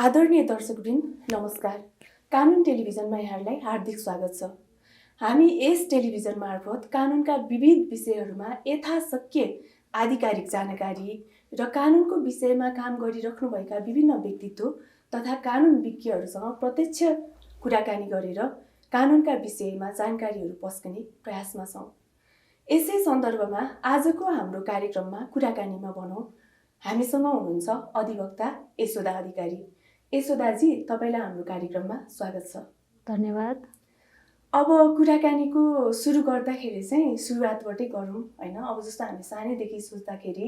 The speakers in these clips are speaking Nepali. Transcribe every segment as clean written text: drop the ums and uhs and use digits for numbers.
आदरणीय दर्शकवृन्द नमस्कार। कानुन टेलिभिजनमा यहाँहरूलाई हार्दिक स्वागत छ। हामी यस टेलिभिजन मार्फत कानुनका विविध विषयहरूमा यथाशक्य आधिकारिक जानकारी र कानुनको विषयमा काम गरिराख्नुभएका विभिन्न व्यक्तित्व तथा कानुन विज्ञहरूसँग प्रत्यक्ष कुराकानी गरेर कानुनका विषयमा जानकारीहरू पस्कने प्रयासमा छौँ। यसै सन्दर्भमा आजको हाम्रो कार्यक्रममा कुराकानीमा भनौँ हामीसँग हुनुहुन्छ अधिवक्ता यशोदा अधिकारी। यशोदाजी, तपाईलाई हाम्रो कार्यक्रममा स्वागत छ। धन्यवाद। अब कुराकानीको सुरु गर्दाखेरि चाहिँ सुरुवातबाटै गरौँ हैन। अब जस्तो हामी सानैदेखि सोच्दाखेरि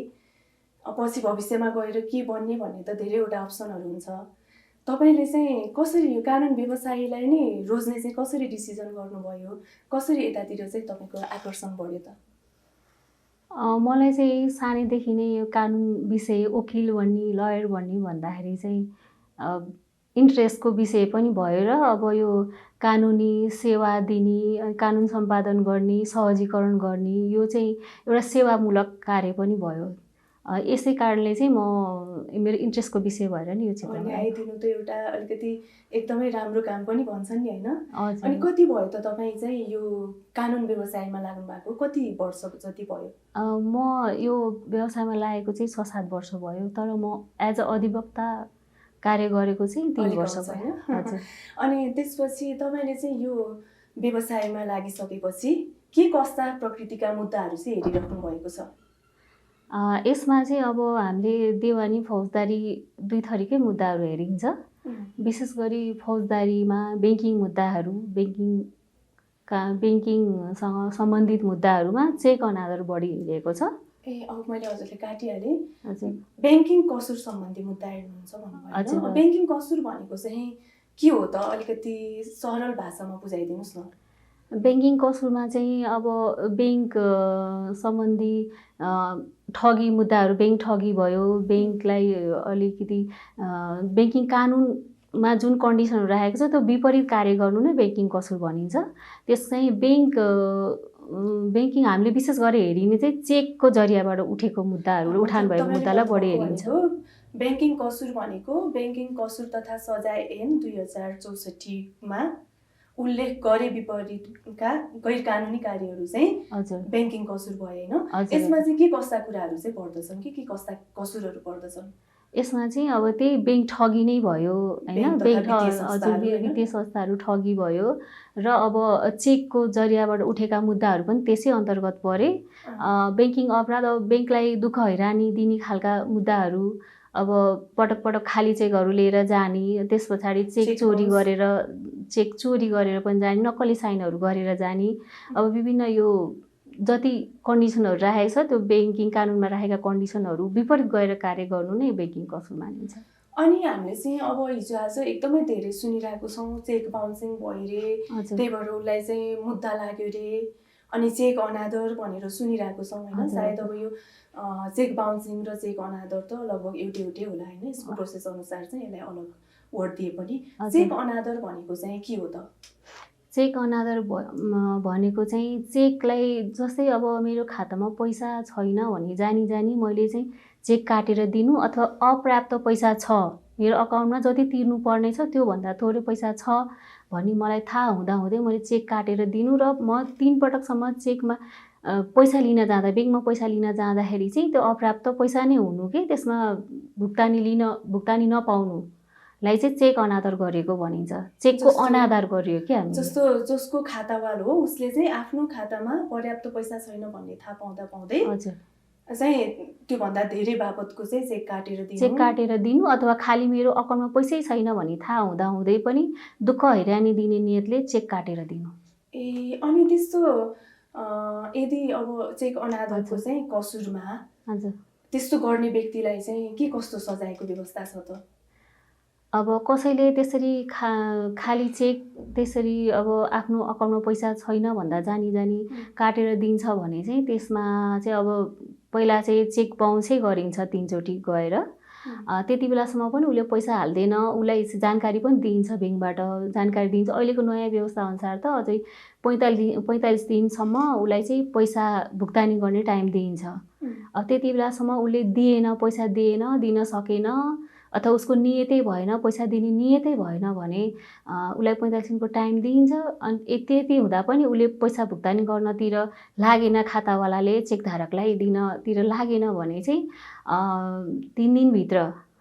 पछि भविष्यमा गएर के बन्ने भन्ने त धेरैवटा अप्सनहरू हुन्छ। तपाईले चाहिँ कसरी यो कानुन व्यवसायीलाई नै रोज्ने चाहिँ कसरी डिसिजन गर्नुभयो? कसरी यतातिर चाहिँ तपाईको आकर्षण बढ्यो त? मलाई चाहिँ सानैदेखि नै यो कानुन विषय वकिल बन्ने लयर बन्ने भन्दाखेरि चाहिँ इन्ट्रेस्टको विषय पनि भयो र अब यो कानुनी सेवा दिने, कानुन सम्पादन गर्ने, सहजीकरण गर्ने यो चाहिँ एउटा सेवामूलक कार्य पनि भयो। यसै कारणले चाहिँ म मेरो इन्ट्रेस्टको विषय भएर नि यो क्षेत्रमा आइदिनु त एउटा अलिकति एकदमै राम्रो काम पनि भन्छन् नि हैन। अनि कति भयो त तपाईँ चाहिँ यो कानुन व्यवसायमा लाग्नु भएको? कति वर्ष जति भयो? म यो व्यवसायमा लागेको चाहिँ 6-7 वर्ष भयो, तर म एज अ अधिवक्ता कार्य गरेको चाहिँ 3 वर्ष भयो। हजुर। अनि त्यसपछि तपाईले चाहिँ यो व्यवसायमा लागिसकेपछि के कस्ता प्रकृतिका मुद्दाहरू चाहिँ हेरिराख्नु भएको छ? यसमा चाहिँ अब हामीले देवानी फौजदारी दुई थरीकै मुद्दाहरू हेरिन्छ। विशेष गरी फौजदारीमा ब्याङ्किङ मुद्दाहरू, ब्याङ्किङसँग सम्बन्धित मुद्दाहरूमा चेक अनादर बढी हेरिएको छ। अब मैले हजुरले काटिहालेँ। हजुर, ब्याङ्किङ कसुर सम्बन्धी मुद्दा हेर्नुहुन्छ भन्नुभयो। ब्याङ्किङ कसुर भनेको चाहिँ के हो त? अलिकति सरल भाषामा बुझाइदिनुहोस् न। ब्याङ्किङ कसुरमा चाहिँ अब ब्याङ्क सम्बन्धी ठगी मुद्दाहरू, ब्याङ्क ठगी भयो, ब्याङ्कलाई अलिकति ब्याङ्किङ कानुनमा जुन कन्डिसनहरू राखेको छ त्यो विपरीत कार्य गर्नु नै ब्याङ्किङ कसुर भनिन्छ। त्यस चाहिँ ब्याङ्किङ हामीले विशेष गरेर हेरिने चाहिँ चेकको जरियाबाट उठेको मुद्दाहरू, उठान भएको मुद्दालाई बढी हेरिन्छ। ब्याङ्किङ कसुर भनेको ब्याङ्किङ कसुर तथा सजाय ऐन 2064 मा उल्लेख गरे विपरीतका गैर कानुनी कार्यहरू चाहिँ ब्याङ्किङ कसुर भयो हैन। यसमा चाहिँ के कस्ता कुराहरू चाहिँ पर्दछन् के कस्ता कसुरहरू पर्दछन्? यसमा चाहिँ अब त्यही ब्याङ्क ठगी नै भयो हैन। वित्तीय संस्थाहरू ठगी भयो र अब चेकको जरियाबाट उठेका मुद्दाहरू पनि त्यसै अन्तर्गत परे। ब्याङ्किङ अपराध, अब ब्याङ्कलाई दुःख हैरानी दिने खालका मुद्दाहरू, अब पटक पटक खाली चेकहरू लिएर जाने, त्यस पछाडि चेक चोरी गरेर पनि जाने, नक्कली साइनहरू गरेर जाने, अब विभिन्न यो जति कन्डिसनहरू राखेको छ त्यो ब्याङ्किङ कानुनमा राखेका कन्डिसनहरू विपरीत गएर कार्य गर्नु नै ब्याङ्किङ कसुर मानिन्छ। अनि हामीले चाहिँ अब हिजो आज एकदमै धेरै सुनिरहेको छौँ चेक बाउन्सिङ भयो रे, त्यही भएर उसलाई चाहिँ मुद्दा लाग्यो रे, अनि चेक अनादर भनेर सुनिरहेको छौँ हैन। सायद अब यो चेक बाउन्सिङ र चेक अनादर त लगभग एउटै होला हैन। यसको प्रोसेस अनुसार चाहिँ यसलाई अलग वर्ड दिए पनि चेक अनादर भनेको चाहिँ के हो त? चेक अनादर भनेको चाहिँ चेकलाई जस्तै अब मेरो खातामा पैसा छैन भने जानी मैले चाहिँ चेक काटेर दिनु, अथवा अपर्याप्त पैसा छ, मेरो अकाउन्टमा जति तिर्नु पर्ने छ त्योभन्दा थोरै पैसा छ भनी मलाई थाहा हुँदाहुँदै मैले चेक काटेर दिनु र म 3 पटकसम्म चेकमा पैसा लिन जाँदा, ब्याङ्कमा पैसा लिन जाँदाखेरि चाहिँ त्यो अपर्याप्त पैसा नै हुनु के त्यसमा भुक्तानी नपाउनुलाई चाहिँ चेक अनादर गरेको भनिन्छ। चेकको अनादर गरियो के हामी। जसको खातावाल हो उसले चाहिँ आफ्नो खातामा पर्याप्त पैसा छैन भन्ने थाहा पाउँदै हजुर चाहिँ त्योभन्दा धेरै बापतको चाहिँ चेक काटेर दिनु, अथवा खाली मेरो अकाउन्टमा पैसै छैन भन्ने थाहा हुँदाहुँदै पनि दुःख हैरानी दिने नियतले चेक काटेर दिनु। अनि त्यस्तो यदि अब चेक अनादरको चाहिँ कसुरमा हजुर त्यस्तो गर्ने व्यक्तिलाई चाहिँ के कस्तो सजायको व्यवस्था छ त? अब कसैले त्यसरी खाली चेक त्यसरी अब आफ्नो अकाउन्टमा पैसा छैन भन्दा जानी काटेर दिन्छ भने चाहिँ त्यसमा चाहिँ अब पहिला चाहिँ चेक बाउन्सै गरिन्छ 3 चोटि गएर। त्यति बेलासम्म पनि उसले पैसा हाल्दैन, उसलाई जानकारी पनि दिइन्छ, ब्याङ्कबाट जानकारी दिइन्छ। अहिलेको नयाँ व्यवस्था अनुसार त अझै 45 दिनसम्म उसलाई चाहिँ पैसा भुक्तानी गर्ने टाइम दिइन्छ। त्यति बेलासम्म उसले पैसा दिन सकेन अथवा उसको नियतै भएन, पैसा दिने नियतै भएन भने उसलाई 45 दिनको टाइम दिइन्छ। अनि त्यति हुँदा पनि उसले पैसा भुक्तानी गर्नतिर लागेन, खातावालाले चेकधारकलाई दिनतिर लागेन भने चाहिँ 3 दिनभित्र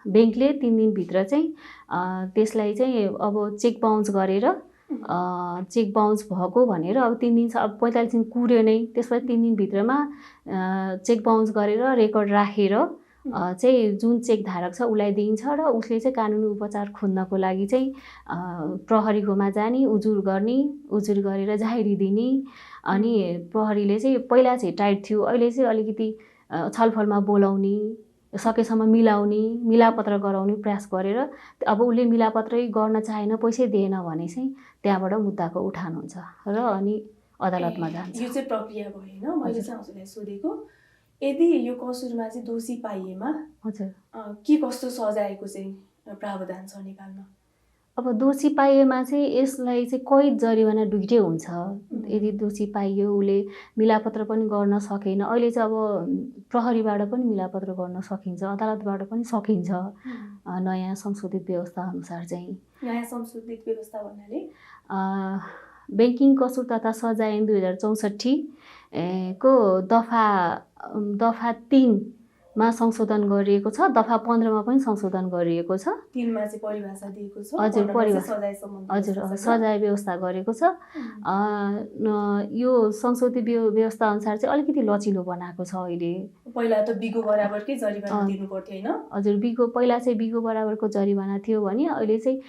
ब्याङ्कले 3 दिनभित्र चाहिँ त्यसलाई चाहिँ अब चेक बाउन्स गरेर चेक बाउन्स भएको भनेर अब 3 दिन अब 45 दिन कुर्यो नै, त्यसपछि 3 दिनभित्रमा चेक बाउन्स गरेर रेकर्ड राखेर चाहिँ जुन चेक धारक छ उसलाई दिइन्छ र उसले चाहिँ कानुनी उपचार खोज्नको लागि चाहिँ प्रहरीकोमा जाने, उजुर गर्ने, उजुर गरेर जाहेरी दिने। अनि प्रहरीले चाहिँ पहिला चाहिँ टाइट थियो, अहिले चाहिँ अलिकति छलफलमा बोलाउने, सकेसम्म मिलाउने, मिलापत्र गराउने प्रयास गरेर अब उसले मिलापत्रै गर्न चाहेन, पैसै दिएन भने चाहिँ त्यहाँबाट मुद्दाको उठान हुन्छ र अनि अदालतमा जान्छ। यो चाहिँ प्रक्रिया भयो हैन। मैले चाहिँ हजुरलाई सोधेको यदि यो कसुरमा चाहिँ दोषी पाइएमा हजुर के कस्तो सजायको चाहिँ प्रावधान छ नेपालमा? अब दोषी पाइएमा चाहिँ यसलाई चाहिँ कैद जरिवाना दुईटै हुन्छ। यदि दोषी पाइयो, उसले मिलापत्र पनि गर्न सकेन, अहिले चाहिँ अब प्रहरीबाट पनि मिलापत्र गर्न सकिन्छ, अदालतबाट पनि सकिन्छ नयाँ संशोधित व्यवस्था अनुसार चाहिँ। नयाँ संशोधित व्यवस्था भन्नाले ब्याङ्किङ कसुर तथा सजाय ऐन 2064 को दफा 3 मा संशोधन गरिएको छ, दफा 15 मा पनि संशोधन गरिएको छ। 3 मा चाहिँ परिभाषा दिएको छ, हजुर परिभाषा, सजाय सम्बन्धी हजुर सजाय व्यवस्था गरेको छ। यो संशोधित व्यवस्था अनुसार चाहिँ अलिकति लचिलो बनाएको छ अहिले। पहिला त बिगो बराबरकै जरिवाना दिनु पर्थ्यो हैन? हजुर पहिला चाहिँ बिगो बराबरको जरिवाना थियो भने अहिले चाहिँ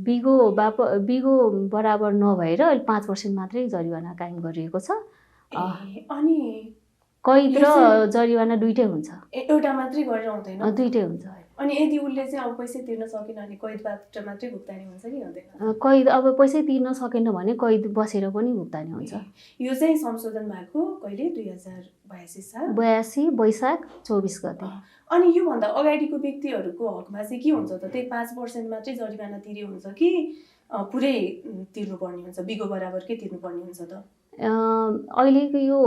बिगो बराबर नभएर अहिले 5% मात्रै जरिवाना कायम गरिएको छ। अनि कैद र जरिवाना दुईटै हुन्छ। एउटा मात्रै गरेर हुँदैन? दुईटै हुन्छ। अनि यदि उसले चाहिँ अब पैसा तिर्न सकेन भने कैदबाट मात्रै भुक्तानी हुन्छ कि हुँदैन? कैद अब पैसै तिर्न सकेन भने कैद बसेर पनि भुक्तानी हुन्छ। यो चाहिँ संशोधन भएको कहिले? 2082 साल 82 वैशाख 24 गते। अनि योभन्दा अगाडिको व्यक्तिहरूको हकमा चाहिँ के हुन्छ त? त्यही 5% मात्रै जरिवाना तिर्यो हुन्छ कि पुरै तिर्नुपर्ने हुन्छ, बिगो बराबरकै तिर्नुपर्ने हुन्छ त? अहिलेको यो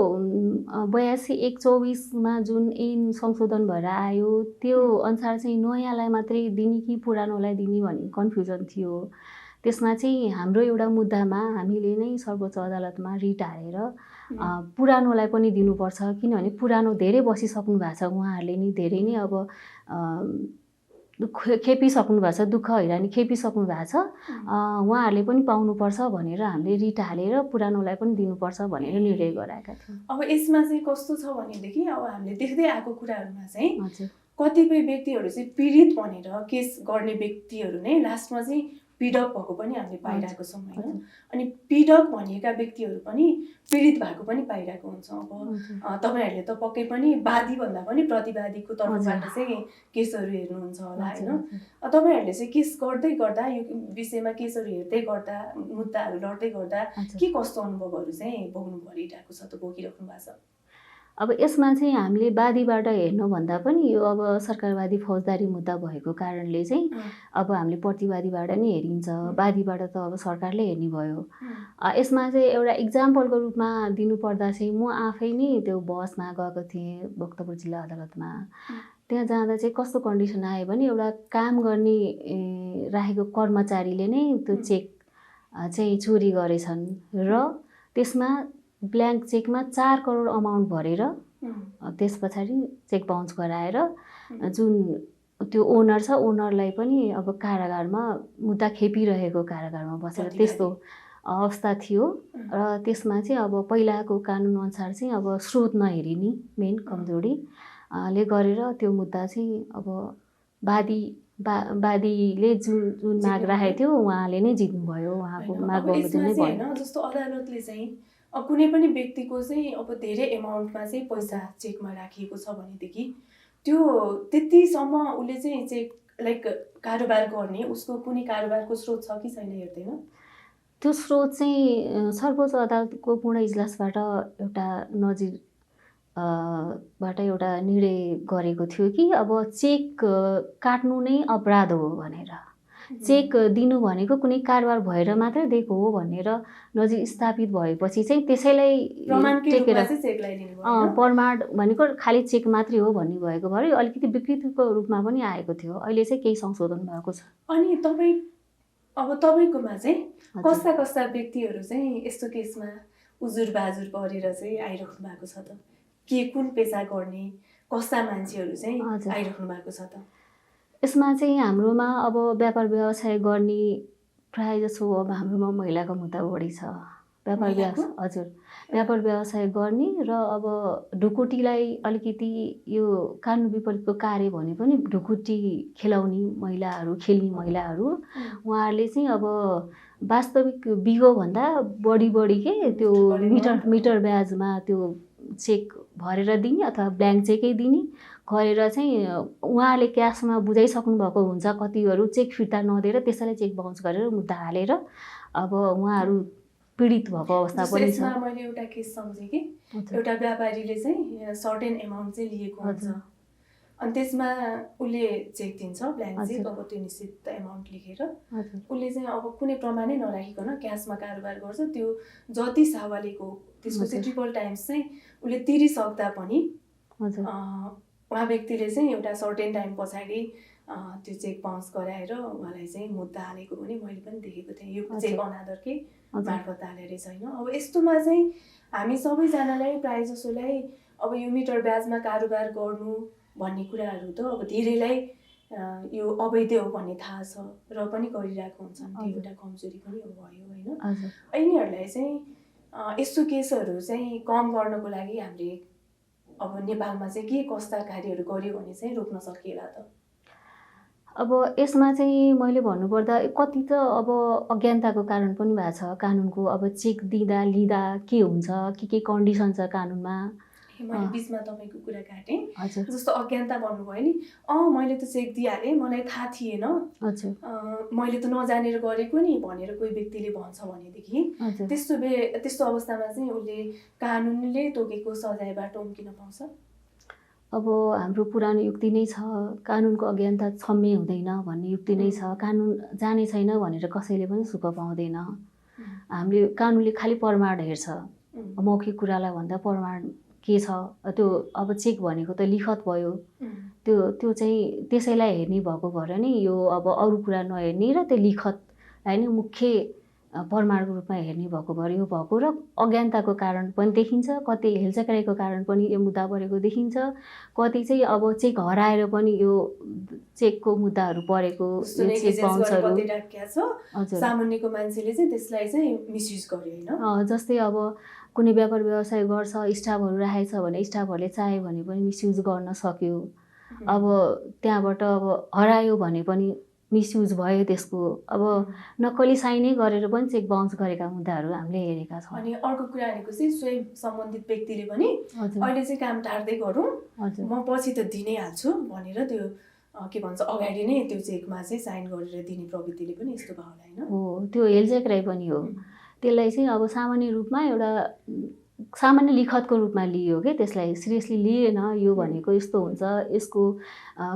82/1/24 मा जुन ऐन संशोधन भएर आयो त्यो अनुसार चाहिँ नयाँलाई मात्रै दिने कि पुरानोलाई दिने भन्ने कन्फ्युजन थियो। त्यसमा चाहिँ हाम्रो एउटा मुद्दामा हामीले नै सर्वोच्च अदालतमा रिट हालेर पुरानोलाई पनि दिनुपर्छ, किनभने पुरानो धेरै बसिसक्नु भएको छ, उहाँहरूले नि धेरै नै अब खेपिसक्नु भएको छ, दुःख हैरानी खेपिसक्नु भएको छ, उहाँहरूले पनि पाउनुपर्छ भनेर हामीले रिट हालेर पुरानोलाई पनि दिनुपर्छ भनेर निर्णय गराएका थियौँ। अब यसमा चाहिँ कस्तो छ भनेदेखि अब हामीले देख्दै आएको कुराहरूमा चाहिँ कतिपय व्यक्तिहरू चाहिँ पीडित भनेर केस गर्ने व्यक्तिहरू नै लास्टमा चाहिँ पीडक भएको पनि हामीले पाइरहेको छौँ हैन? अनि पीडक भनिएका व्यक्तिहरू पनि पीडित भएको पनि पाइरहेको हुन्छ। अब तपाईहरुले त पक्कै पनि वादी भन्दा पनि प्रतिवादीको तर्फबाट चाहिँ केसहरू हेर्नुहुन्छ होला हैन? तपाईहरुले चाहिँ केस गर्दै गर्दा यो विषयमा केसहरू हेर्दै गर्दा मुद्दाहरू लड्दै गर्दा के कस्तो अनुभवहरू चाहिँ भोग्नु परिरहेको छ त, भोगिराख्नु भएको छ? अब यसमा चाहिँ हामीले वादीबाट हेर्नुभन्दा पनि यो अब सरकारवादी फौजदारी मुद्दा भएको कारणले चाहिँ अब हामीले प्रतिवादीबाट नै हेरिन्छ, वादीबाट त अब सरकारले हेर्ने भयो। यसमा चाहिँ एउटा इक्जाम्पलको रूपमा दिनुपर्दा चाहिँ म आफै नै त्यो बसमा गएको थिएँ भक्तपुर जिल्ला अदालतमा। त्यहाँ जाँदा चाहिँ कस्तो कन्डिसन आयो भने एउटा काम गर्ने राखेको कर्मचारीले नै त्यो चेक चाहिँ चोरी गरेछन् र त्यसमा ब्ल्याङ्क चेकमा 4 करोड अमाउन्ट भरेर त्यस पछाडि चेक बाउन्स गराएर जुन त्यो ओनर छ ओनरलाई पनि अब कारागारमा मुद्दा खेपिरहेको कारागारमा बसेर त्यस्तो अवस्था थियो। र त्यसमा चाहिँ अब पहिलाको कानुन अनुसार चाहिँ अब स्रोत नहेरिने मेन कमजोरी ले गरेर त्यो मुद्दा चाहिँ अब वादीले जुन माग राखेको थियो उहाँले नै जित्नुभयो, उहाँको माग बमोजिम नै भयो। जस्तो अदालतले चाहिँ अब कुनै पनि व्यक्तिको चाहिँ अब धेरै एमाउन्टमा चाहिँ पैसा चेकमा राखिएको छ भनेदेखि त्यो त्यतिसम्म उसले चाहिँ चेक लाइक कारोबार गर्ने उसको कुनै कारोबारको स्रोत छ कि छैन हेर्दैन? त्यो स्रोत चाहिँ सर्वोच्च अदालतको पूर्ण इजलासबाट एउटा नजिर बाट एउटा निर्णय गरेको थियो कि अब चेक काट्नु नै अपराध हो भनेर। चेक दिनु भनेको कुनै कारोबार भएर मात्रै दिएको हो भनेर नजिक स्थापित भएपछि चाहिँ त्यसैलाई टेकेर प्रमाण भनेको खालि चेक मात्रै हो भन्ने भएको भएर यो अलिकति विकृतिको रूपमा पनि आएको थियो। अहिले चाहिँ केही संशोधन भएको छ। अनि तपाईँकोमा चाहिँ कस्ता कस्ता व्यक्तिहरू चाहिँ यस्तो केसमा उजुर बाजुर परेर चाहिँ आइराख्नु भएको छ त? कुन पेसा गर्ने कस्ता मान्छेहरू चाहिँ आइराख्नु भएको छ त? यसमा चाहिँ हाम्रोमा अब व्यापार व्यवसाय गर्ने प्रायः जसो अब हाम्रोमा महिलाको मुद्दा बढी छ। व्यापार व्यवसाय गर्ने र अब ढुकुटीलाई अलिकति यो कानुन विपरीतको कार्य भने पनि ढुकुटी खेलाउने महिलाहरू, खेल्ने महिलाहरू, उहाँहरूले चाहिँ अब वास्तविक बिगोभन्दा बढी के त्यो मिटर ब्याजमा त्यो चेक भरेर दिने अथवा ब्ल्याङ्क चेकै दिने गरेर चाहिँ उहाँले क्यासमा बुझाइसक्नु भएको हुन्छ। कतिहरू चेक फिर्ता नदिएर त्यसैलाई चेक बाउन्स गरेर मुद्दा हालेर अब उहाँहरू पीडित भएको अवस्था पनि छ। मैले एउटा केस सम्झेँ कि एउटा व्यापारीले चाहिँ सर्टेन एमाउन्ट चाहिँ लिएको हुन्छ, अनि त्यसमा उसले चेक दिन्छ, ब्ल्याङ्क चेक, अब त्यो निश्चित एमाउन्ट लेखेर उसले चाहिँ अब कुनै प्रमाणै नराखिकन क्यासमा कारोबार गर्छ। त्यो जति सावालेको त्यसको चाहिँ ट्रिपल टाइम्स चाहिँ उसले तिरिसक्दा पनि उहाँ व्यक्तिले चाहिँ एउटा सर्टेन टाइम पछाडि त्यो चेक बाउन्स गराएर उहाँलाई चाहिँ मुद्दा हालेको पनि मैले पनि देखेको थिएँ। यो चेक अनादरकै मार्फत हालेर छैन। अब यस्तोमा चाहिँ हामी सबैजनालाई प्रायः जसोलाई अब यो मिटर ब्याजमा कारोबार गर्नु भन्ने कुराहरू त अब धेरैलाई यो अवैध हो भन्ने थाहा छ र पनि गरिरहेको हुन्छन्। त्यो एउटा कमजोरी पनि भयो होइन। यिनीहरूलाई चाहिँ यस्तो केसहरू चाहिँ कम गर्नको लागि हामीले अब नेपालमा चाहिँ के कस्ता कार्यहरू गर्यो भने चाहिँ रोक्न सकिएला त? अब यसमा चाहिँ मैले भन्नुपर्दा कति त अब अज्ञानताको कारण पनि भएको छ कानुनको। अब चेक दिँदा लिँदा के हुन्छ, के कन्डिसन छ कानुनमा। मैले बिचमा तपाईँको कुरा काटेँ। जस्तो अज्ञानता भन्नुभयो नि, मैले त चेक दिइहालेँ, मलाई थाहा थिएन, मैले त नजानेर गरेको नि भनेर कोही व्यक्तिले भन्छ भनेदेखि त्यस्तो अवस्थामा चाहिँ उसले कानुनले तोकेको सजायबाट उम्किन पाउँछ? अब हाम्रो पुरानो युक्ति नै छ, कानुनको अज्ञानता क्षम्य हुँदैन भन्ने युक्ति नै छ। कानुन जाने छैन भनेर कसैले पनि सुख पाउँदैन। हामीले कानुनले खालि प्रमाण हेर्छ, मौखिक कुरालाई भन्दा प्रमाण के छ। त्यो अब चेक भनेको त लिखत भयो, त्यो चाहिँ त्यसैलाई हेर्ने भएको भएर नि यो अब अरू कुरा नहेर्ने र त्यो लिखतलाई नै मुख्य प्रमाणको रूपमा हेर्ने भएको भएर यो भएको र अज्ञानताको कारण पनि देखिन्छ। कति हेलचक्राइको कारण पनि यो मुद्दा परेको देखिन्छ। कति चाहिँ अब चेक हराएर पनि यो चेकको मुद्दाहरू परेको, चेक बाउन्सहरू सामान्यको मान्छेले चाहिँ त्यसलाई चाहिँ मिसयुज गर्यो होइन। जस्तै अब कुनै व्यापार व्यवसाय गर्छ, स्टाफहरू राखेको छ भने स्टाफहरूले चाह्यो भने पनि मिसयुज गर्न सक्यो। अब त्यहाँबाट अब हरायो भने पनि मिसयुज भयो त्यसको। अब नक्कली साइनै गरेर पनि चेक बाउन्स गरेका मुद्दाहरू हामीले हेरेका छौँ। अनि अर्को कुरा भनेको चाहिँ स्वयं सम्बन्धित व्यक्तिले पनि अहिले चाहिँ काम टार्दै गरौँ, म पछि त दिनै हाल्छु भनेर त्यो के भन्छ अगाडि नै त्यो चेकमा चाहिँ साइन गरेर दिने प्रवृत्तिले पनि यस्तो भयो होइन। हो, त्यो हेलचक्राइ पनि हो। त्यसलाई चाहिँ अब सामान्य रूपमा एउटा सामान्य लिखतको रूपमा लियो कि त्यसलाई सिरियसली लिएन। यो भनेको यस्तो हुन्छ, यसको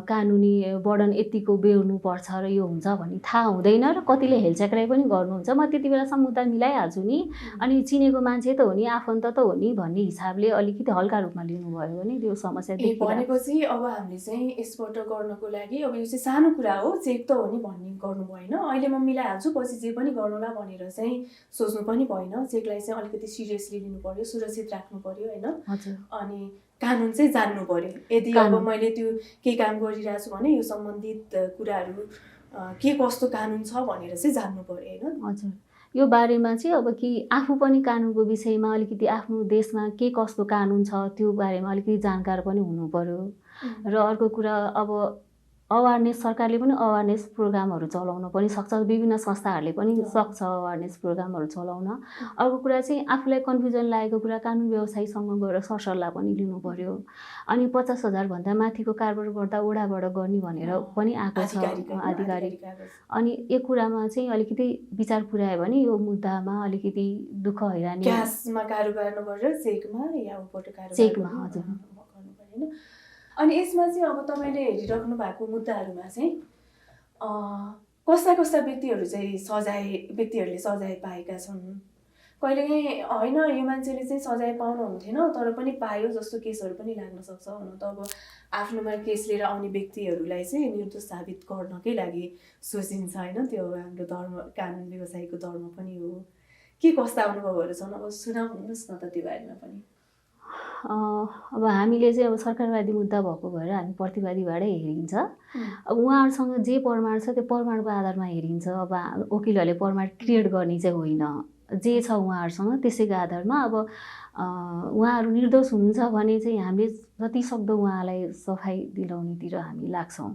कानुनी वर्णन यतिको बेहोर्नुपर्छ र यो हुन्छ भन्ने थाहा हुँदैन र कतिले हेलचक्राइ पनि गर्नुहुन्छ। म त्यति बेलासम्म मुद्दा मिलाइहाल्छु नि, अनि चिनेको मान्छे त हो नि, आफन्त त हो नि भन्ने हिसाबले अलिकति हल्का रूपमा लिनुभयो भने त्यो समस्या भनेपछि अब हामीले चाहिँ यसबाट गर्नको लागि अब यो चाहिँ सानो कुरा हो, चेक त हो नि भन्ने गर्नु भएन। अहिले म मिलाइहाल्छु, पछि जे पनि गर्नुला भनेर चाहिँ सोच्नु पनि भएन। चेकलाई चाहिँ अलिकति सिरियसली लिनु पर्यो, सुरक्षित राख्नु पर्यो होइन। अनि कानुन चाहिँ जान्नु पर्यो। यदि अब मैले त्यो के काम गरिरहेको छु भने यो सम्बन्धित कुराहरू के कस्तो कानुन छ भनेर चाहिँ जान्नु पर्यो होइन। हजुर, यो बारेमा चाहिँ अब कि आफू पनि कानुनको विषयमा अलिकति आफ्नो देशमा के कस्तो कानुन छ त्यो बारेमा अलिकति जानकार पनि हुनु पर्यो। र अर्को कुरा अब अवेरनेस, सरकारले पनि अवेरनेस प्रोग्रामहरू चलाउन पनि सक्छ, विभिन्न संस्थाहरूले पनि सक्छ अवेरनेस प्रोग्रामहरू चलाउन। अर्को कुरा चाहिँ आफूलाई कन्फ्युजन लागेको कुरा कानुन व्यवसायीसँग गएर सरसल्लाह पनि लिनु पर्यो। अनि 50,000 भन्दा माथिको कारोबार गर्दा वडाबाट गर्ने भनेर पनि आएको छ आधिकारिक। अनि यो कुरामा चाहिँ अलिकति विचार पुर्यायो भने यो मुद्दामा अलिकति दुःख हैरानी, क्यासमा कारोबार नगरेर चेकमा या उपबाट कारोबार चेकमा हजुर गर्नु पर्यो। अनि यसमा चाहिँ अब तपाईँले हेरिराख्नु भएको मुद्दाहरूमा चाहिँ कस्ता कस्ता व्यक्तिहरूले सजाय पाएका छन्? कहिलेकाहीँ होइन यो मान्छेले चाहिँ सजाय पाउनु हुन्थेन तर पनि पायो जस्तो केसहरू पनि लाग्न सक्छ। हुन त अब आफ्नोमा केस लिएर आउने व्यक्तिहरूलाई चाहिँ निर्दोष साबित गर्नकै लागि सोचिन्छ होइन, त्यो अब हाम्रो धर्म कानुन व्यवसायको धर्म पनि हो। के कस्ता अनुभवहरू छन् अब सुनाउनुहोस् न त त्यो बारेमा पनि। अब हामीले चाहिँ अब सरकारवादी मुद्दा भएको भएर हामी प्रतिवादीबाटै हेरिन्छ। अब उहाँहरूसँग जे प्रमाण छ त्यो प्रमाणको आधारमा हेरिन्छ। अब वकिलहरूले प्रमाण क्रिएट गर्ने चाहिँ होइन, जे छ उहाँहरूसँग त्यसैको आधारमा अब उहाँहरू निर्दोष हुनुहुन्छ भने चाहिँ हामीले जतिसक्दो उहाँलाई सफाइ दिलाउनेतिर हामी लाग्छौँ,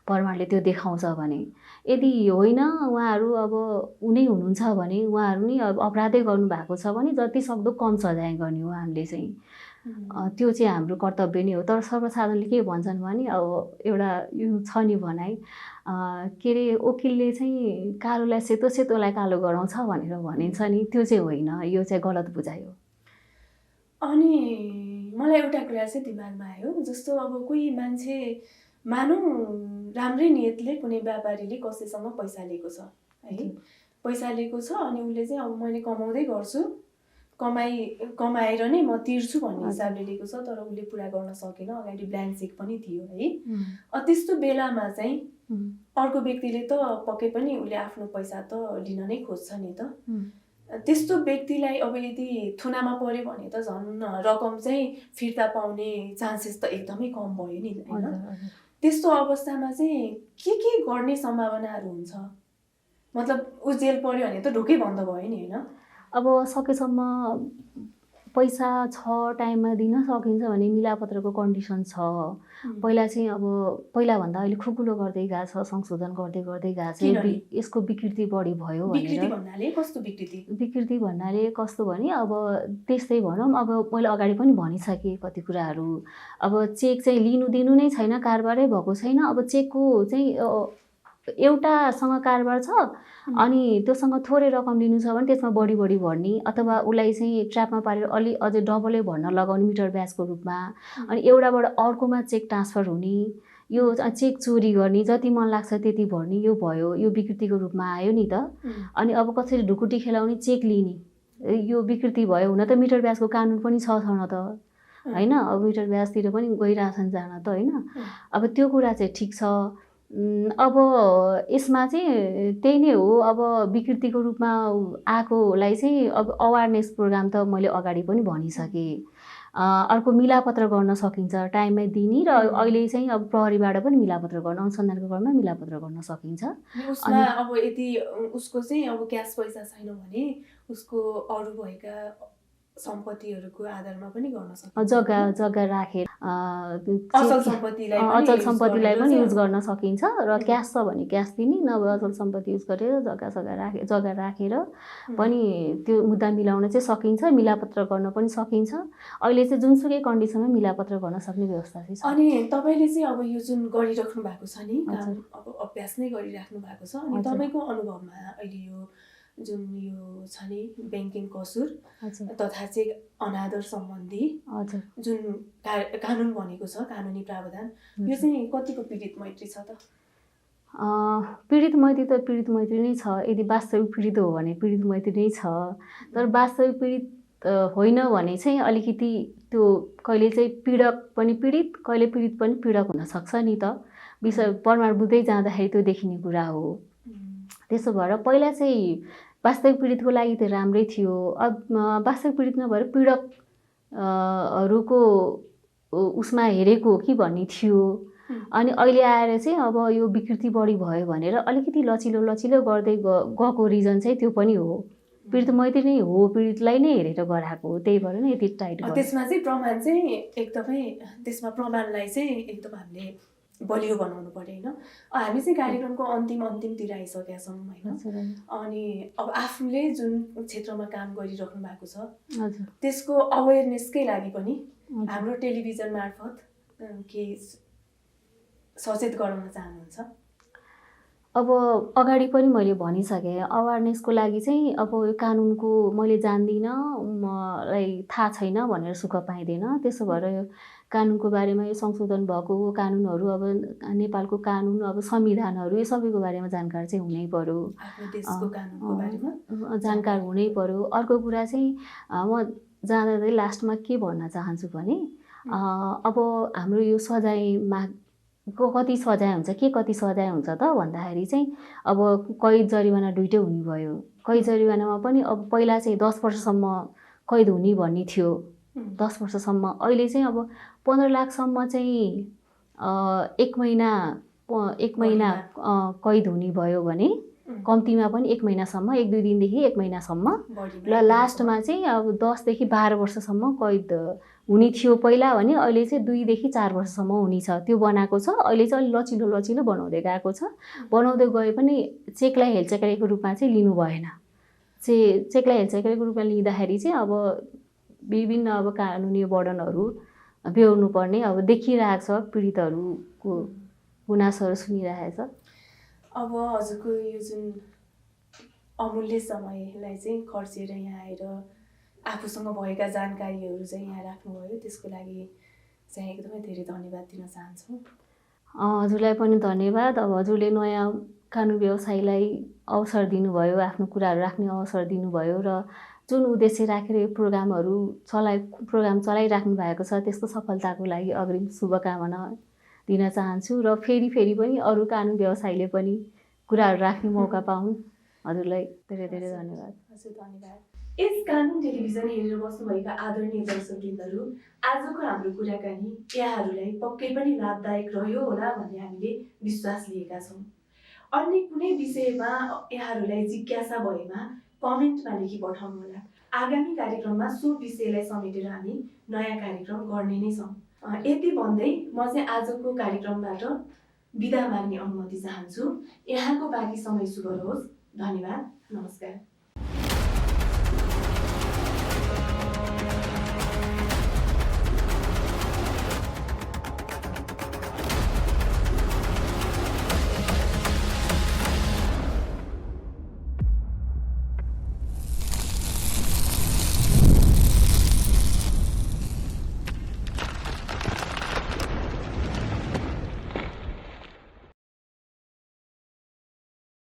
प्रमाणले त्यो देखाउँछ भने। यदि होइन उहाँहरू अब उनी हुनुहुन्छ भने उहाँहरू नि अब अपराधै गर्नुभएको छ भने जतिसक्दो कम सजाय गर्ने हो हामीले चाहिँ। त्यो चाहिँ हाम्रो कर्तव्य नै हो। तर सर्वसाधारणले के भन्छन् भने अब एउटा यो छ नि भनाइ के अरे वकिलले चाहिँ कालोलाई सेतो सेतोलाई कालो गराउँछ भनेर भनिन्छ नि, त्यो चाहिँ होइन, यो चाहिँ गलत बुझाइ हो। अनि मलाई एउटा कुरा चाहिँ दिमागमा आयो, जस्तो अब कोही मान्छे मानौँ राम्रै नियतले कुनै व्यापारीले कसैसँग पैसा लिएको छ है, पैसा लिएको छ अनि उसले चाहिँ अब मैले कमाउँदै गर्छु, कमाएर नै म तिर्छु भन्ने हिसाबले लिएको छ तर उसले पुरा गर्न सकेन, अगाडि ब्ल्याङ्क चेक पनि थियो है। त्यस्तो बेलामा चाहिँ अर्को व्यक्तिले त पक्कै पनि उसले आफ्नो पैसा त लिन नै खोज्छ नि त। त्यस्तो व्यक्तिलाई अब यदि थुनामा पर्यो भने त झन् रकम चाहिँ फिर्ता पाउने चान्सेस त एकदमै कम भयो नि होइन। त्यस्तो अवस्थामा चाहिँ के गर्ने सम्भावनाहरू हुन्छ? मतलब ऊ जेल पर्यो भने त ढोकै बन्द भयो नि होइन। अब सकेसम्म पैसा छ टाइममा दिन सकिन्छ भने मिलापत्रको कन्डिसन छ। पहिला चाहिँ अब पहिलाभन्दा अहिले खुकुलो गर्दै गएको छ, संशोधन गर्दै गएको छ। यसको विकृति बढी भयो भनेर। विकृति भन्नाले कस्तो विकृति? विकृति भन्नाले कस्तो भने अब त्यस्तै भनौँ, अब मैले अगाडि पनि भनिसकेँ कति कुराहरू। अब चेक चाहिँ लिनु दिनु नै छैन, कारोबारै भएको छैन। अब चेकको चाहिँ एउटासँग कारोबार छ अनि त्योसँग थोरै रकम लिनु छ भने त्यसमा बढी भर्ने अथवा उसलाई चाहिँ ट्र्यापमा पारेर अलि अझै डबलै भर्न लगाउने मिटर ब्याजको रूपमा, अनि एउटाबाट अर्कोमा चेक ट्रान्सफर हुने, यो चेक चोरी गर्ने, जति मन लाग्छ त्यति भर्ने, यो भयो, यो विकृतिको रूपमा आयो नि त। अनि अब कसरी ढुकुटी खेलाउने, चेक लिने, यो विकृति भयो। हुन त मिटर ब्याजको कानुन पनि छ न त होइन, अब मिटर ब्याजतिर पनि गइरहेछन् जान त होइन। अब त्यो कुरा चाहिँ ठिक छ। अब यसमा चाहिँ त्यही नै हो, अब विकृतिको रूपमा आएकोलाई चाहिँ अब अवेरनेस प्रोग्राम त मैले अगाडि पनि भनिसकेँ। अर्को मिलापत्र गर्न सकिन्छ टाइममै दिने, र अहिले चाहिँ अब प्रहरीबाट पनि मिलापत्र गर्न, अनुसन्धानको क्रममा मिलापत्र गर्न सकिन्छ। उसमा अब यदि उसको चाहिँ अब क्यास पैसा छैन भने उसको अरू भएका सम्पत्तिहरूको आधारमा पनि गर्न सकिन्छ। जग्गा राखेर अचल सम्पत्तिलाई पनि युज गर्न सकिन्छ। र क्यास छ भने क्यास दिने, नभए अचल सम्पत्ति युज गरेर जग्गा राखेर पनि त्यो मुद्दा मिलाउन चाहिँ सकिन्छ। मिलापत्र गर्न पनि सकिन्छ। अहिले चाहिँ जुनसुकै कन्डिसनमा मिलापत्र गर्न सक्ने व्यवस्था चाहिँ छ। अनि तपाईँले चाहिँ अब यो जुन गरिराख्नु भएको छ नि, अब अभ्यास नै गरिराख्नु भएको छ, अनि तपाईँको अनुभवमा अहिले यो जुन यो छ नि ब्याङ्किङ कसुर तथा चाहिँ अनादर सम्बन्धी जुन कानुन भनेको छ, कानुनी प्रावधान, यो चाहिँ कतिको पीडित मैत्री छ त? पीडित मैत्री त पीडित मैत्री नै छ। यदि वास्तविक पीडित हो भने पीडित मैत्री नै छ। तर वास्तविक पीडित होइन भने चाहिँ अलिकति त्यो कहिले चाहिँ पीडक पनि पीडित, कहिले पीडित पनि पीडक हुनसक्छ नि त। विषय प्रमाण बुझ्दै जाँदाखेरि त्यो देखिने कुरा हो। त्यसो भएर पहिला चाहिँ वास्तविक पीडितको लागि त राम्रै थियो। अब वास्तविक पीडित नभएर पीडकहरूको उसमा हेरेको हो कि भन्ने थियो। अनि अहिले आएर चाहिँ अब यो विकृति बढी भयो भनेर अलिकति लचिलो गर्दै गएको रिजन चाहिँ त्यो पनि हो। पीडित मैत्री नै हो, पीडितलाई नै हेरेर गराएको हो, त्यही भएर नै यति टाइट भयो। त्यसमा चाहिँ प्रमाण चाहिँ एकदमै, त्यसमा प्रमाणलाई चाहिँ एकदम हामीले बलियो बनाउनु पर्यो होइन। हामी चाहिँ कार्यक्रमको अन्तिमतिर आइसकेका छौँ होइन। अनि अब आफूले जुन क्षेत्रमा काम गरिराख्नु भएको छ त्यसको अवेरनेसकै लागि पनि हाम्रो टेलिभिजन मार्फत केही सचेत गराउन चाहनुहुन्छ? अब अगाडि पनि मैले भनिसकेँ, अवेरनेसको लागि चाहिँ अब यो कानुनको मैले जान्दिनँ, मलाई थाहा छैन भनेर सुख पाइँदैन। त्यसो भएर यो कानुनको बारेमा यो संशोधन भएको कानुनहरू, अब नेपालको कानुन, अब संविधानहरू, यो सबैको बारेमा जानकार चाहिँ हुनै पर्यो, आफ्नो देशको कानुनको बारेमा जानकार हुनै पर्यो। अर्को कुरा चाहिँ म जाँदा लास्टमा के भन्न चाहन्छु भने अब हाम्रो यो सजायमा कति सजाय हुन्छ, कति सजाय हुन्छ त भन्दाखेरि चाहिँ अब कैद जरिवाना दुइटै हुने भयो। कैद जरिवानामा पनि अब पहिला चाहिँ 10 वर्षसम्म कैद हुने भन्ने थियो, 10 वर्षसम्म। अहिले चाहिँ अब 15 लाखसम्म चाहिँ 1 महिना कैद हुने भयो भने कम्तीमा पनि 1 महिनासम्म, 1-2 दिनदेखि 1 महिनासम्म, र लास्टमा चाहिँ अब 10 देखि 12 वर्षसम्म कैद हुने थियो पहिला भने अहिले चाहिँ 2 देखि 4 वर्षसम्म हुने छ। त्यो बनाएको छ। अहिले चाहिँ अलिक लचिलो बनाउँदै गएको छ। बनाउँदै गए पनि चेकलाई हेलचेक्राइको रूपमा चाहिँ लिनु भएन। चेकलाई हेलचेक्राइको रूपमा लिँदाखेरि चाहिँ अब विभिन्न अब कानुनी बर्डनहरू बेहोर्नु पर्ने अब देखिरहेको छ, पीडितहरूको गुनासोहरू सुनिरहेको छ। अब हजुरको यो जुन अमूल्य समयलाई चाहिँ खर्चेर यहाँ आएर आफूसँग भएका जानकारीहरू चाहिँ यहाँ राख्नुभयो, त्यसको लागि चाहिँ एकदमै धेरै धन्यवाद दिन चाहन्छु। हजुरलाई पनि धन्यवाद। अब हजुरले नयाँ कानुन व्यवसायीलाई अवसर दिनुभयो, आफ्नो कुराहरू राख्ने अवसर दिनुभयो, र जुन उद्देश्य राखेर यो प्रोग्राम चलाइराख्नु भएको छ त्यसको सफलताको लागि अग्रिम शुभकामना दिन चाहन्छु। र फेरि पनि अरू कानुन व्यवसायीले पनि कुराहरू राख्ने मौका पाउन्। हजुरलाई धेरै धेरै धन्यवाद। हजुर धन्यवाद। यस कानुन टेलिभिजन हेरेर बस्नुभएका आदरणीय दर्शकवृन्दहरू, आजको हाम्रो कुराकानी यहाँहरूलाई पक्कै पनि लाभदायक रह्यो होला भन्ने हामीले विश्वास लिएका छौँ। अन्य कुनै विषयमा यहाँहरूलाई जिज्ञासा भएमा कमेन्टमा लेखी पठाउनुहोला। आगामी कार्यक्रममा सो विषयलाई समेटेर हामी नयाँ कार्यक्रम गर्ने नै छौँ। यति भन्दै म चाहिँ आजको कार्यक्रमबाट बिदा माग्ने अनुमति चाहन्छु। यहाँको बाँकी समय शुभ रहोस्। धन्यवाद। नमस्कार।